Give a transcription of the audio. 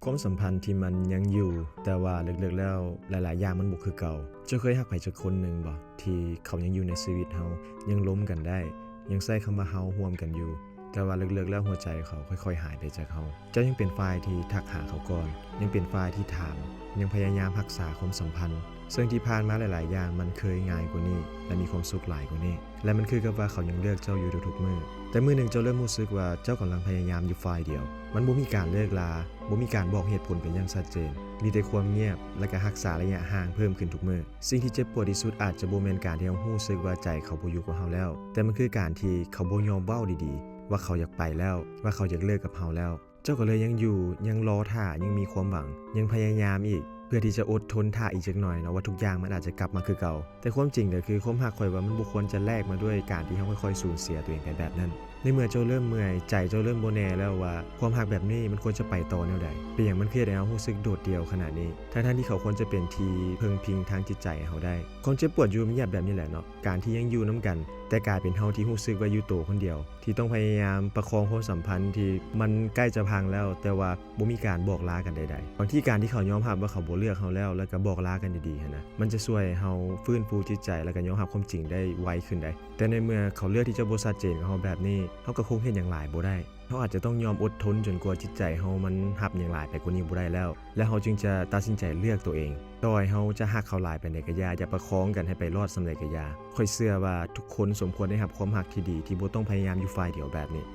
ຄວາມສຳພັນທີ່ມັນຍັງຢູ່ ແຕ່ວ່າເລິກໆແລ້ວຫຼາຍໆຢ່າງມັນບໍ່ຄືເກົ່າ. ເຈົ້າເຄີຍຮັກໃຜຈັກຄົນໜຶ່ງບໍ່ ທີ່ເຂົາຍັງຢູ່ໃນຊີວິດເຮົາ, ຍັງລົມກັນໄດ້, ຍັງໃຊ້ຄຳວ່າເຮົາຮ່ວມກັນຢູ່, ແຕ່ວ່າເລິກໆແລ້ວຫົວໃຈເຂົາຄ່ອຍໆຫາຍໄປຈາກເຮົາ? ເຈົ້າຍັງເປັນຝ່າຍທີ່ທັກຫາເຂົາກ່ອນ, ຍັງເປັນຝ່າຍທີ່ຖາມ, ຍັງພະຍາຍາມຮັກສາຄວາມສຳພັນ, ເຊິ່ງທີ່ຜ່ານມາຫຼາຍໆຢ່າງມັນເຄີຍງ່າຍກວ່ານີ້ ແລະ ມີຄວາມສຸກຫຼາຍກວ່ານີ້. ແລະ ມັນຄືກັບວ່າເຂົາຍັງເລືອກເຈົ້າຢູ່ທຸກໆມື້. ແຕ່ມື້ໜຶ່ງເຈົ້າເລີ່ມຮູ້ສຶກວ່າເຈົ້າກຳລັງພະຍາຍາມຢູ່ຝ່າຍດຽວ. ມັນບໍ່ມີການເລີກລາ, ບໍ່ມີການບອກເຫດຜົນໄປຢ່າງຊັດເຈນ. ມີແຕ່ຄວາມງຽບ ແລະ ກະຮັກສາໄລຍະຫ່າງເພີ່ມຂຶ້ນທຸກມື້. ສິ່ງທີ່ເຈັບປວດທີ່ສຸດອາດຈະບໍ່ແມ່ນການທີ່ເຮົາຮູ້ສຶກວ່າໃຈເຂົາບໍ່ຢູ່ກັບເຮົາແລ້ວ, ແຕ່ມັນຄືການທີ່ເຂົາບໍ່ຍອມເວົ້າດີໆວ່າເຂົາຢາກໄປແລ້ວ, ວ່າເຂົາຢາກເລີກກັບເຮົາແລ້ວ. ເຈົ້າກໍເລີຍຍັງຢູ່, ຍັງລໍຖ້າ, ຍັງມີຄວາມຫວັງ, ຍັງພະຍາຍາມອີກ ເພື່ອທີ່ຈະອົດທົນຖ້າອີກຈັກໜ່ອຍເນາະ ວ່າທຸກຢ່າງມັນອາດຈະກັບມາຄືເກົ່າ. ແຕ່ຄວາມຈິງກໍຄື ຄວາມຮັກຂ້ອຍວ່າມັນບໍ່ຄວນຈະແລກມາດ້ວຍການທີ່ເຮົາຄ່ອຍໆສູນເສຍຕົວເອງໄປແບບນັ້ນ. ໃນເມື່ອເຈົ້າເລີ່ມເມື່ອຍ, ໃຈເຈົ້າເລີ່ມບໍ່ແນ່ແລ້ວວ່າຄວາມຮັກແບບນີ້ມັນຄວນຈະໄປຕໍ່ແນວໃດ? ເປັນຫຍັງມັນຄືເຮັດໃຫ້ເຮົາຮູ້ສຶກໂດດດ່ຽວຂະໜາດນີ້? ທັງໆທີ່ເຂົາຄວນຈະເປັນທີ່ເພິ່ງພິງທາງຈິດໃຈໃຫ້ເຮົາໄດ້. ຄວາມເຈັບປວດຢູ່ງຽບແບບນີ້ແຫຼະເນາະ, ການທີ່ຍັງຢູ່ນຳກັນ ແຕ່ກາຍເປັນເຮົາທີ່ຮູ້ສຶກວ່າຢູ່ໂຕຄົນດຽວ, ທີ່ຕ້ອງພະຍາຍາມປະຄອງຄວາມສຳພັນທີ່ມັນໃກ້ຈະພັງແລ້ວ, ແຕ່ວ່າ ບໍ່ມີການບອກລາກັນໃດໆ. ບາງທີການທີ່ເຂົາຍອມຮັບວ່າເຂົາບໍ່ເລືອກເຮົາແລ້ວ ແລ້ວກໍບອກລາກັນດີໆຫັ້ນນະ, ມັນຈະຊ່ວຍໃຫ້ເຮົາຟື້ນຟູຈິດໃຈ ແລ້ວກໍຍອມຮັບຄວາມຈິງໄດ້ໄວຂຶ້ນໄດ໋. ແຕ່ໃນເມື່ອເຂົາເລືອກທີ່ຈະບໍ່ຊັດເຈນກັບເຮົາແບບນີ້, ເຮົາກໍຄົງເຮັດຫຍັງຫຼາຍບໍ່ໄດ້. ເຮົາອາດຈະຕ້ອງຍອມອົດທົນຈົນກວ່າຈິດໃຈເຮົາມັນຮັບຫຍັງຫຼາຍໄປກວ່ານີ້ບໍ່ໄດ້ແລ້ວ, ແລ້ວເຮົາຈຶ່ງຈະຕັດສິນໃຈເລືອກຕົວເອງ. ຕໍ່ໃຫ້ເຮົາຈະຮັກເຂົາຫຼາຍປານໃດກໍຢ່າ, ຢ່າປະຄອງກັນໃຫ້ໄປລອດສ່ຳໃດກໍຢ່າ. ຂ້ອຍເຊື່ອວ່າທຸກຄົນສົມຄວນໄດ້ຮັບຄວາມຮັກທີ່ດີ, ທີ່ບໍ່ຕ້ອງພະຍາຍາມຢູ່ຝ່າຍດຽວແບບນີ້.